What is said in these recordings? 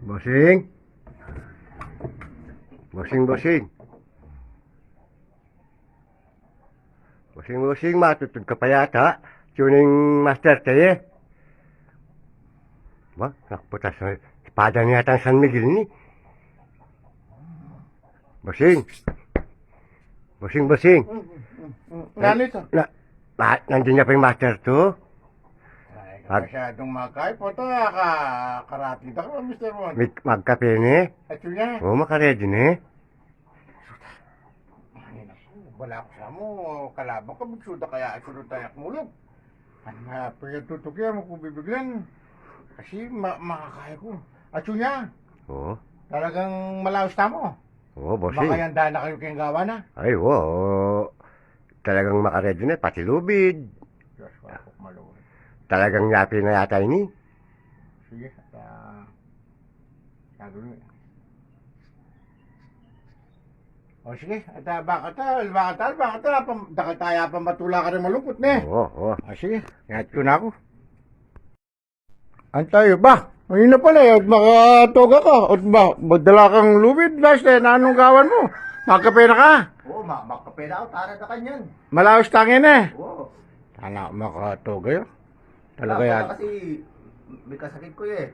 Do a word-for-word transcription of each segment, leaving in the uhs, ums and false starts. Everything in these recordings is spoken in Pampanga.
Bossing? Bossing, bossing. Bossing, bossing, matutud ka pa yata. Tuning master tamu e. Ba, nakputas na espada na yata San Miguel ini. Bossing. Bossing, bossing. Mm, mm, mm, mm. Nanu ita? Na, na, nandyan ya pa ing master tu? Ay, masyadung magkaipo ta, ka-, karati da ka, Mister Mon. Mig-, magkape ne? Atsu ne? O, makaredi ne? Ay, naku, bala ku sa mu, kalaban ka, bigsuda kaya, atsu da taya mulog. Anu, ma-, pagtutuki mu ku bibiglan. Kasi ma-, makakaya ku. Atsu ne? O. Talagang malaus tamu? O, bossing. Makayanda na kayu keng gawan na? Ay, wa. Talagang makaredi ne, pati lubid. Diyos ko, ako, maluwag. Talagang yapi na yata ini. Sige, ah, sabi mo. O, sige, ata, baka ta, baka ta, baka ta, pam-, dakal taya pamatula karing malungkut, ne? O, o. O, sige, ingat ku na aku. Antay, ba, kanina pala e, ot makatuga ka, ot ba, magdala kang lubid, basta, nanung gawan mu? Magkape na ka? O, ma-, magkape na aku, tara na kanyan. Malaus tang ini e. O. Tana, makatuga ya. Talaga yan. Kasi, mikasakit ku e.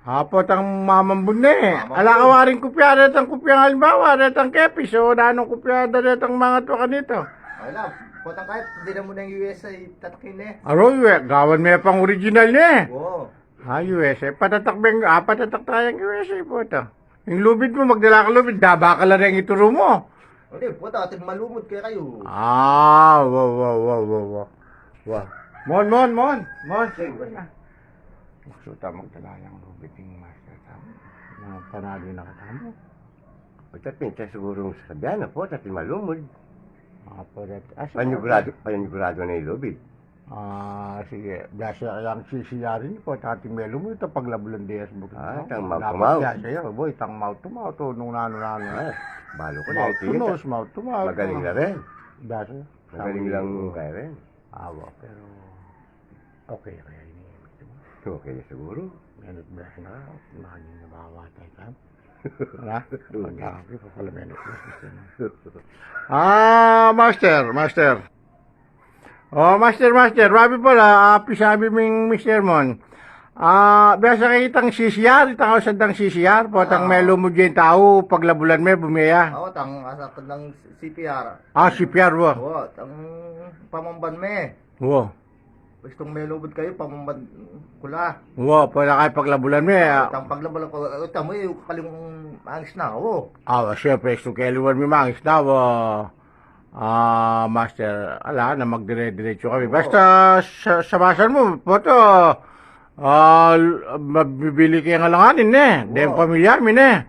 Apo, tang mamambun ne. Mamambun. Ala ka waring kupya, retang kupyang alimbawa, retang kepis, o nanung kupya da retang mangatua kanita. Ala, potang kahit, di na mu nang U S A tatakin e. Aro, U S A, gawan me pang original ne. O. A, U S A, patatak beng, a, patatak tayang U S A, pota. Ing lubid mu, magdala ka lubid, daba ka la reng ituru mu. Hindi, pota, atin malumud kaya kayu. A, wa, wa, wa, wa, wa. Wa. Mon, Mon, Mon, Mon. Sige. Magsuta, magdala yang lubid ing master tamu. Na, panali na katamu. Pota, pinta sigurung sabian na pota, atin malumud. A, pota, a, sigurado. Panigurado, panigurado na ing lubid. A, sige. Biasa yang sisiyarin ku, atin melumud, ita paglabulan dias bukit. A, itang mouth to mouth. Biasa ya, boy, itang mouth to mouth, o nung nanu-nanu. A, balu ku na, mouth to nose, mouth to mouth. Magaling na rin. Biasa. Magaling lang kaya rin. Awa, pero okay kaya ini. Okay na siguro. Menot biasa na, maning na mawatay ka. Ala? Pagkakapit ko pala menot biasa na. A, master, master. O, master, master, wabi pala, a, pisabi ming Mister Mon. A, biasa kaya itang C C R, itang ausan dang C C R, potang melumud ya ing tau, paglabulan me, bumiya. O, tang ausan dang C P R. A, C P R, wa. O, tang pamamban me. Wa. Pwestong melumud kayu, pamamban ku la. Wa, pota kaya paglabulan me, a. Tang paglabulan ku, e, tamu, e, kaling mangis na, o. A, wa, siya, pwestong keliwan me mangis na, wa. A, master, ala na, magdire-diretsu kami. Basta sa, sa basan mu, pota, a, mabibili keng alanganin, ne? Deng pamilya mi, ne?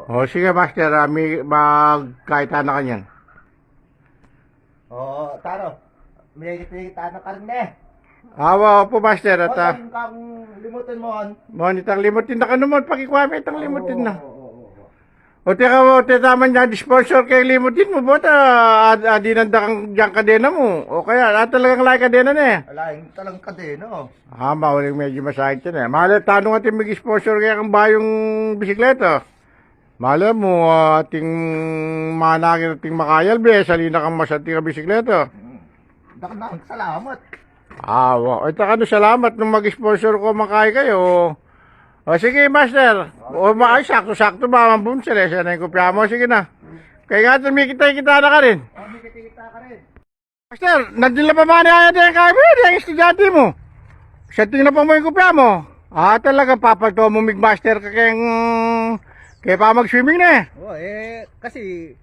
O, sige, master, a, mi, magkaita na kanyan. O, taro. Miyagit-yagit na karin, ne? Awa, opu, master, at, a, itang limutin, Mon. Mon, itang limutin na kanu, Mon, pakikua me itang limutin na. O, o, o, o. O, teka, o, teka, taman yang sponsor keng limutin mu, bota, a, a, dinan da kang, yang kadena mu. O kaya, a, talagang laing kadena ne? Laing talagang kadena, o. A, mauling medyu masakit yan, e. Malay tanu atin mig-sponsor keng bayung bisikleta. Malay mu, a, ating managin, ating makayalbe, sali na kang masanting a bisikleta. Hmm. Dakal na salamat. A, wa. Ita kanu salamat nung mag-sponsor ku, makay kayu. O, sige, master. O, ma-, ay, saktu-saktu, mamambun, sele-sele na ing kopya mu. Sige na. Kaingatan, mikita-kita na karin. O, mikita-kita karin. Master, nandin la pa man ya deng kaya mu, deng estudyante mu. Santing na pa mu ing kopya mu. A, talaga, papalto mu mig-master ka keng, keng pamag-swimming ne. O, e, kasi,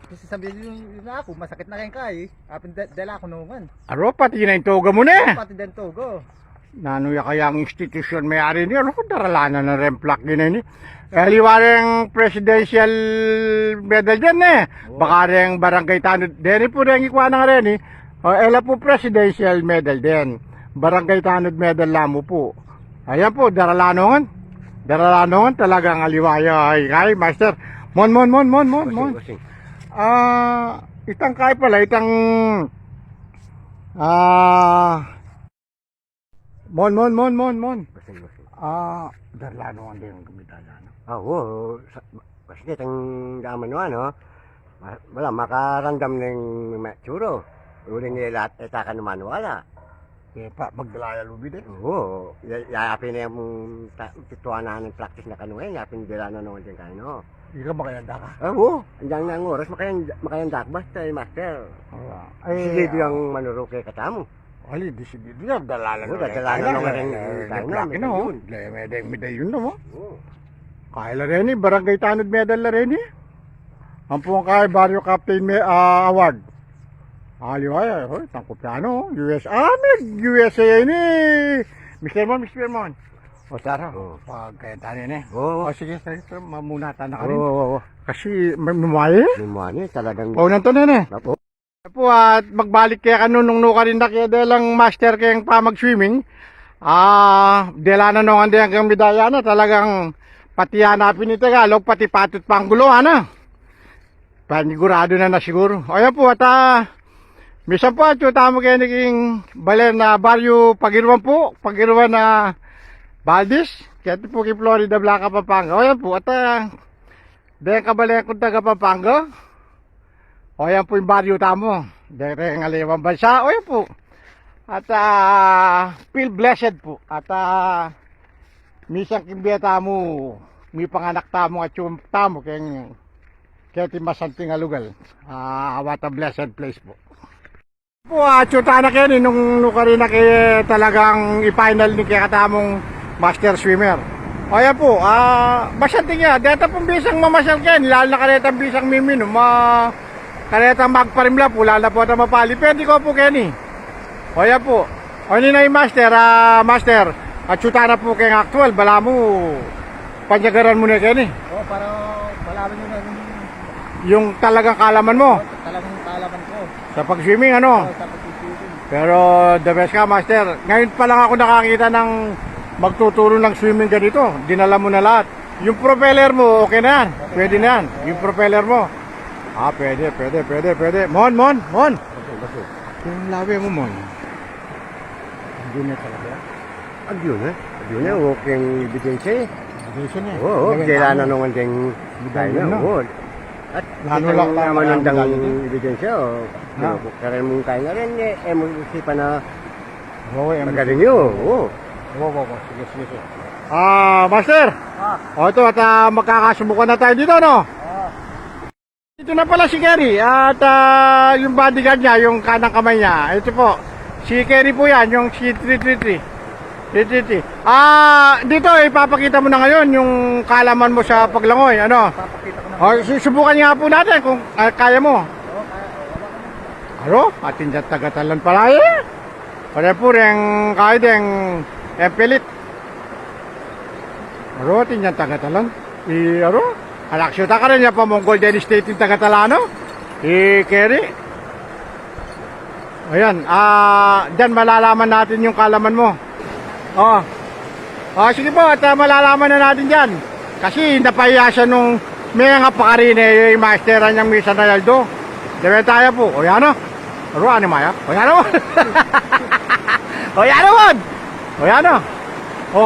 kasi sabi yun, yun na aku, masakit na keng kaya, e. Apin da-, dala ku nungan. Aro, pati na ing toga mu ne. Pati deng toga. Nanu ya kayang institusyun mayari ini? Anu, daralanan na reng plaque ini. Aliwa reng presidential medal den, e. Baka reng barangay tanod. Deni pu reng ikua na reni. O, e la pu presidential medal den. Barangay tanod medal la mu pu. Ayan pu, daralanungan. Daralanungan, talagang aliwa ya. Ay, ay, master. Mon, mon, mon, mon, mon, mon. Bossing, bossing. A, itang kaya pala, itang, a, Mon, mon, mon, mon, mon. Bossing, bossing. Ah, darla no ang deng kumita yan, no? Ah, oo. Sa, kasi kitang daman no, ano, ma-, wala, makaramdam ning mitsura. Uling ilat, e ta ka naman wala. E pa, magdala ya lubi de. Oo. Ya, ya, yapin na yung ta-, tutuanan ng practice na kanu, e, yapin dila na naman din kayo, no? Ika makayanda ka? Ah, oo. Andyan na ang oras, makayanda, makayanda ka, basta, e, master. Wala. Si J D ang manuro kay katamu. Ali, di si Didi, dala na. Oo, no, dadala na, no, rin, eh, tayo na, laki na, medalyon. Medalyon na, oh. Oo. Kaya la rin, eh, barangay tanod medal la rin, eh. Ampong kaya Barrio Captain me-, ah, Award. Ali, ay, oh, tangkup na, no, U S A, ah, may U S A ini. Mister Mon, Mister Mon. O, tara. Oo. Pag kaya tayo na, eh. Oo. O, sige, sige, sige, mamuna tayo na kami. Oo, oo, oo. Kasi, may, may, may, talagang paunan to na, eh. Opo. Pu, at magbalik kaya kanu nung nukarin na kaya delang master keng pamag-swimming. Ah, dela na nung ande ang kang bidaya na, talagang pati yan na pinitagalog, pati patut panggulo, ana. Panigurado na na siguro. O, yan pu, at, ah, misan pu, atyu tamu keni king balen na Baryo Pagiruan pu, Pagiruan na Valdez. Keti pu king Florida, Blanca, Pampanga. O, yan pu, at, ah, deng kabalen kung taga Pampanga. O, yan pu ing baryo tamu. Deng aliwang bansa. O, yan pu. At, ah, feel blessed pu. At, ah, misan king bie tamu, mipanganak tamu, atyu tamu keng keti masanting a lugal. Ah, what a blessed place pu. Pu, ah, atyu tana keni nung nukarin na kaya talagang i-final ne kekatamung master swimmer. O, yan pu, ah, masanting ya, deta pung bisang mamasyal keni, lalu na karetang bisang miminum, ah, karetang magparimla pu, lalu na pu ata mapali. Pwede ko pu keni. O, yan pu. O, ini na ing master, ah, master, atyu tana pu keng actual, balamu, panyagaran mu ne keni. O, para malaman yu na yung talagang kaalaman mu. O, talagang kaalaman ko. Sa pag-swimming, ano? O, sa pag-swimming. Pero the best ka, master. Ngayon pa lang ako nakakita ng magtuturo ng swimming ganito. Dinala mo na lahat. Yung propeller mo, okay na yan. Pwede na yan. Yung propeller mo. Ah, pwede, pwede, pwede, pwede. Mon, Mon, Mon! Bakit, bakit? Yung labi mo, Mon. Hindi na talaga. Agyo na. Agyo na. Okay, ebidensya, eh. Ebidensya na, eh. Oo, oo, kailangan naman din tayo na. Oo. At lalo kita lang naman ang dang ebidensya, o. Karen mong kaya nga rin, eh, eh, mag-isipan na magaling yun, oo. Oo, oo, oo. Sige, sige, sige. Ah, master! Ah. O, ito, at, ah, magkakasubukan na tayo dito, no? Ah. Ito na pala si Kerry at, ah, yung bodyguard niya, yung kanang kamay niya. Ito po, si Kerry po yan, yung si three three three. Three three three. Ah, dito, ipapakita mo na ngayon yung kaalaman mo sa paglangoy, ano? Papakita ko na. O, susubukan nga po natin kung, ah, kaya mo. Oo, kaya ko. Aro, atin dyan tagatalan pala, eh. Pare pureng kaideng empelit. Aro, atin dyan tagatalan. I, aro, anak siya ta karen ya pa mong Golden State yung tagatala, no? I Kerry. Ayan, ah, dyan malalaman natin yung kaalaman mo. O. O, sige po, at, ah, malalaman na natin dyan. Kasi napahiya siya nung may nga pakarin, eh, yung masteran niyang misa na yaldo. Debe tayo po. O, yan o. Aro, ani maya? O, yan o. O, yan o. O, yan o. O.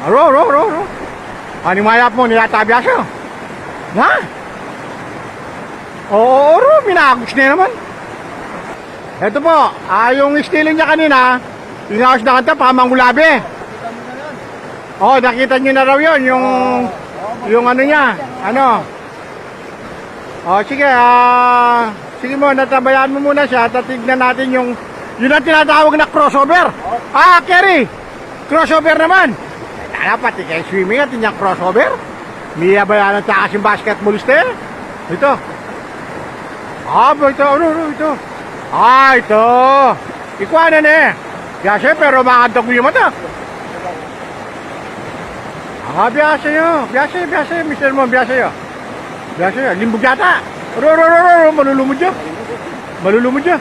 Aro, aro, aro, aro. Ani maya po, niyatabi siya. Na? Oo, aro, minagus na naman. Eto po, ah, yung estilo niya kanina, inaus na kanta, pamangulabi. O, nakita niyo na raw yun, yung, yung ano niya, ano. O, sige, ah, sige mo, natabayaan mo muna siya, tatignan natin yung, yun ang tinatawag na crossover. Ah, Kerry, crossover naman. Tala, pati kay swimming at inyang crossover. Miyabayaan at saka si basketballista, eh. Ito. Ah, ba ito? Ano, ano ito? Ah, ito. Ikuanan, eh. Biasa, pero makanta ko yung mata. Ah, biasa yun. Biasa, biasa, mister Mon, biasa yun. Biasa yun. Limbog yata. Ro, ro, ro, ro, ro, malulumod yun. Malulumod yun.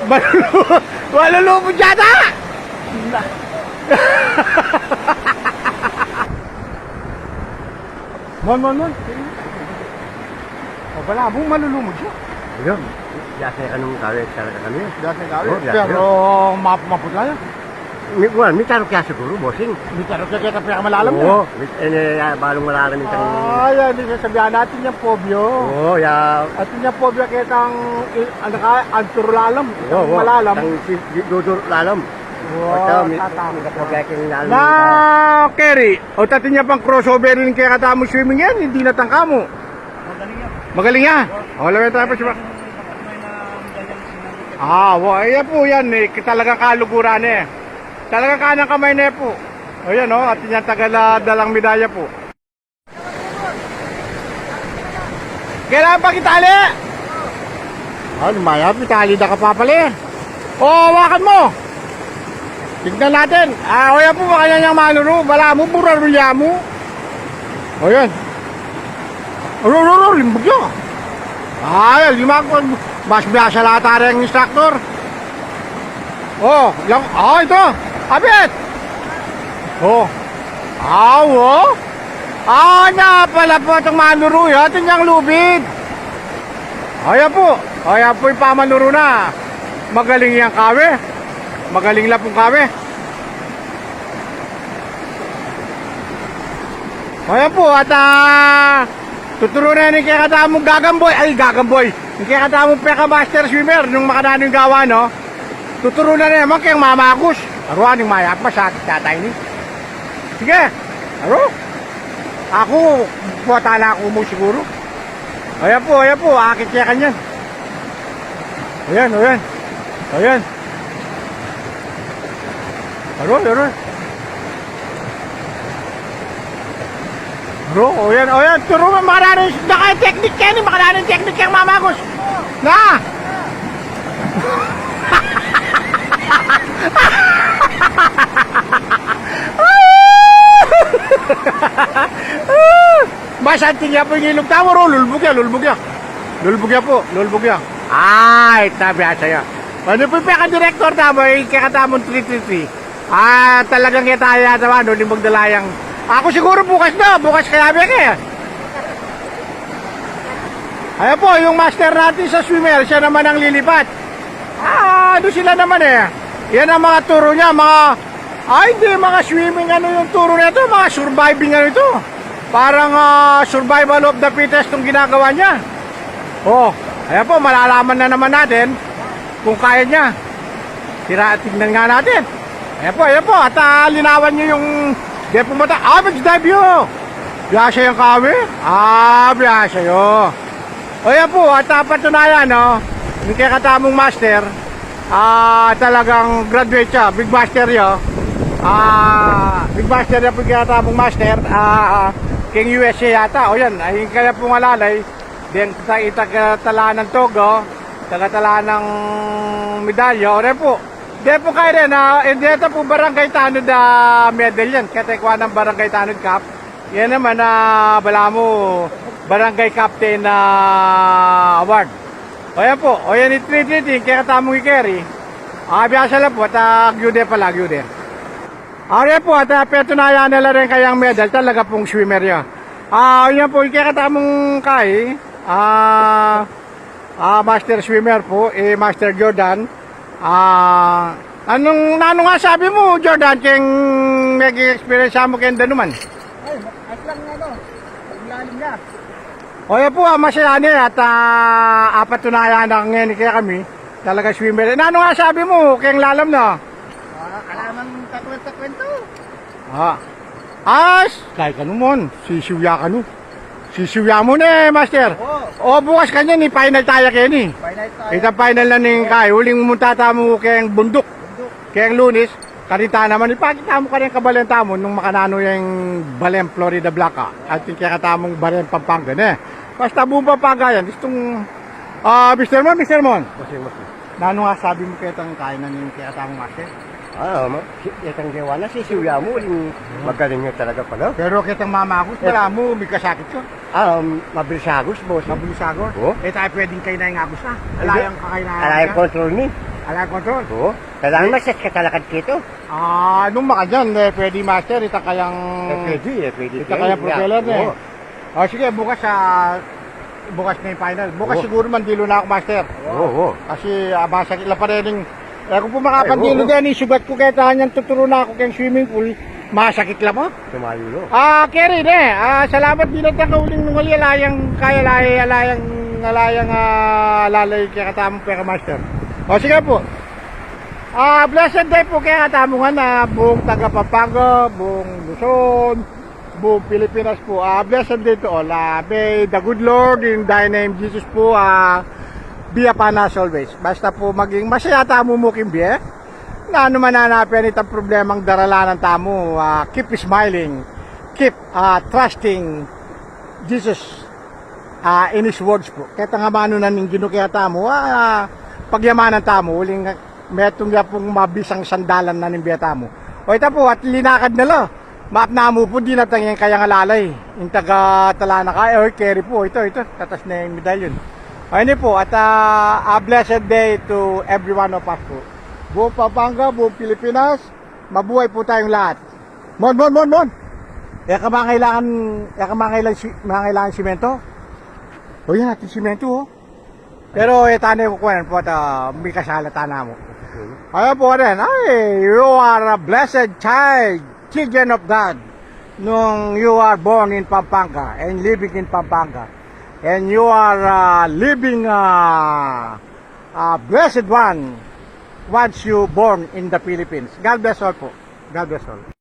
Malulu-, malulumod yata! Mon, Mon, Mon. O, bala mo, malulumod siya. Ayun. Biasa ya kanung kawe, talaga kanu. Biasa ya kawe. Oh, biasa. Pero map-, maputla ya. Mi-, well, mitaruk ya siguru, bossing. Mitaruk ya keta pinakamalalam ya. Oo, mit-, e, ne, ya, balung malalam itang... Ah, yan, di sasabihan natin yung phobia. Oo, ya. At yung phobia ketang, i-, ano ka, ang turu lalam, oo, itang oo, malalam. Itang si-, di-, duduru lalam. Oo, ota, mi-, tatakut ka. Phobia ketang lalam. Na, Kerry, o, atin ya pang crossover rin kekatamu swimming yan, hindi na tangkamu. Magaling ya. O, lawen tayo pa siya. Ah, wa, iya pu yan, e, talagang kaluguran, e. Talagang kanang kamay ne pu. O, yan, o, atin yang taga la-, dalang medalya pu. Kailangan pang itali. Ano, mayap, itali da ka pa pala, e. O, hawakan mu. Tignan natin. Ah, o, yan pu, makanyan yang manuru. Balamu, burarul ya mu. O, yan. Ru, ru, ru, limbug ya. Ay, limbug. Mas biasa la ata reng instructor. O, yang, ah, ito. Abit. O. Aw, o. Ah, na pala pu itang manuru ya. Atin yang lubid. Ayan pu. Ayan pu ing pamanuru na. Magaling yang kawe. Magaling la pung kawe. Ayan pu, at, ah, tuturu na ning kekatamung gagamboy. Ay, gagamboy. Ning kekatamung peka master swimmer, nung makananu ing gawa, no? Tuturu na naman keng mamagus. Aru, aning mayap, masakit yata ini. Sige. Aru. Aku, kuha tala aku mu siguru. Ayan pu, ayan pu, akit ya kanyan. Ayan, ayan. Ayan. Aru, aru. Bro, o yan, o yan. Turu mu, makananu ing technique keni, makananu ing technique keng mamagus. Na! Masanting ya pu ing ilug tamu, ru, lulbug ya, lulbug ya. Lulbug ya pu, lulbug ya. Ay, tabi asa ya. Ano pu ing peka-director tamu, e, kekatamung three three three. Ah, talagang keta ya, tawa, no, limbug da la yang. Aku siguru bukas na, bukas kaya beke. Ayan pu, yung master natin sa swimmer, siya naman ang lilipat. Ah, ano sila naman e. Yan ang mga turu niya, mga, ay, hindi, mga swimming, ano yung turu nito, mga surviving, ano ito. Parang, ah, survival of the fittest yung ginagawa niya. O, ayan pu, malalaman na naman natin kung kaya niya. Tira, tignan nga natin. Ayan pu, ayan pu. At, ah, linawan niyo yung, di pu mata-, ah, mag-dive yu. Biasa yang kawe? Ah, biasa yu. O, ayan pu. At, ah, patunayan, no? Yung kekatamung master, ah, talagang graduate siya. Big master ya. Ah, big master ya pu kekatamung master. Ah, ah, keng U S A yata. O, yan. Ay, kaya pung alalay. Deng ta-, itagatalan ng toga, tagatalan ng medalya, o, ren pu. Deng pu kaya rin, ah, e, deta pu Barangay Tanod, ah, medal yan. Keta ikuan ng Barangay Tanod Cup. Yan naman, ah, balamu, Barangay Captain, ah, Award. O, yan pu. O, yan, itinitin, kekatamung i-carry. Ah, biasa la pu, at, ah, agyude pala, agyude. Ari pu, at, ah, petunayan na la rin kayang medal, talaga pung swimmer ya. Ah, yan pu, ing kekatamung kai, ah, ah, master swimmer pu, e, Master Jordan. Ah, anung, nanu nga sabi mu, Jordan, keng meging experience mu keng danuman? Ay, ma-, ayos lang, ano, malalim na. O, yan pu, ah, masaya ne, at, ah, apatunayan na ngeni kekami, talaga swimmer. Nanu nga sabi mu keng lalam na? Ah, ala mang kakwenta-kwenta. Ah. As, kaya kanu mon, sisiw ya kanu. Sisiw ya mu ne, master. Oo. O, bukas kanyan, i-final taya keni. Final taya. Itang final na ning kai, uling munta tamu keng bunduk. Bunduk. Keng Lunis, karin ta naman, ipakita mu karin kabalen tamu nung makananu yang balen Florida Blanca. At ing kekatamung balen Pampanga ne. Basta buung Pampanga yan, istung, ah, Mister Mon, Mister Mon. Bossing, bossing. Nanu nga sabi mu ketang kainan ning kekatamung master? Ah, ma-, si-, ketang gewa na, sisiw ya mu, uling magaling ya talaga pala. Pero ketang mamagus, e, balamu, mikasakit ya. Ah, um, mabilis agus, boss. Mabilis agus? Oo. E, tayo pwedeng kainan agus, ah. Hindi. Ala yang kakain na ala yang yan. Control ni. Ala yang control? Oo. Kailangan, e, masas ka talakad kito. Ah, nung makanyan, e, pwede, master, ita kayang, e, pwede, e, pwede. Ita kayang propeller, e. Oo. O, sige, bukas, ah, Bukas na ing final. Bukas siguro mandilu na aku, master. Oo, oo. Kasi, ah, masakit la pa rin ing, e ku pu makapandilu din, ing sugat ku keta nyan tuturu na aku keng swimming pool. Masakit la pa. Tumayo, no? Ah, keri ne. Ah, salamat. Di na ta kauling nung ali, ala yang kaya, ala yang, ala yang, ah, lalay kekatamu, peka master. O, sige pu. Ah, blessed day pu kekatamu ngan, ah, buung taga Pampanga, buung Luzon, buung Pilipinas pu. Ah, blessed day to all. Ah, may the good Lord in thy name, Jesus pu, ah, be upon us always. Basta pu maging masaya tamu mu king bie. Nanu man a pin itang problemang daralanan tamu, ah, keep smiling, keep, ah, trusting Jesus, ah, in His words pu. Ketang amanu na ning Ginu kekatamu, ah, pagyamanan tamu, uling metung ya pung mabisang sandalan na ning bie tamu. O, ita pu, at linakad na la. Maap namu pu, dinatang yang kayang alalay. Ing taga Talana ka, e, o, keri pu, ito, ito, katas na ing medalyon. O, ini pu, at, ah, a blessed day to every one of us pu. Buong Pampanga, buong Pilipinas, mabuhay po tayong lahat. Mon, Mon, Mon, Mon! E ka mangailangan, e ka mangailangan si-, mangailangan simento? O, yan, ating simento, o. Pero, e, tane ku kunan pu at, ah, mikasala tana mu. Ayan pu rin, ay, you are a blessed child, children of God. Nung you are born in Pampanga and living in Pampanga, and you are, ah, living, ah, ah, blessed one once you born in the Philippines. God bless all po. God bless all.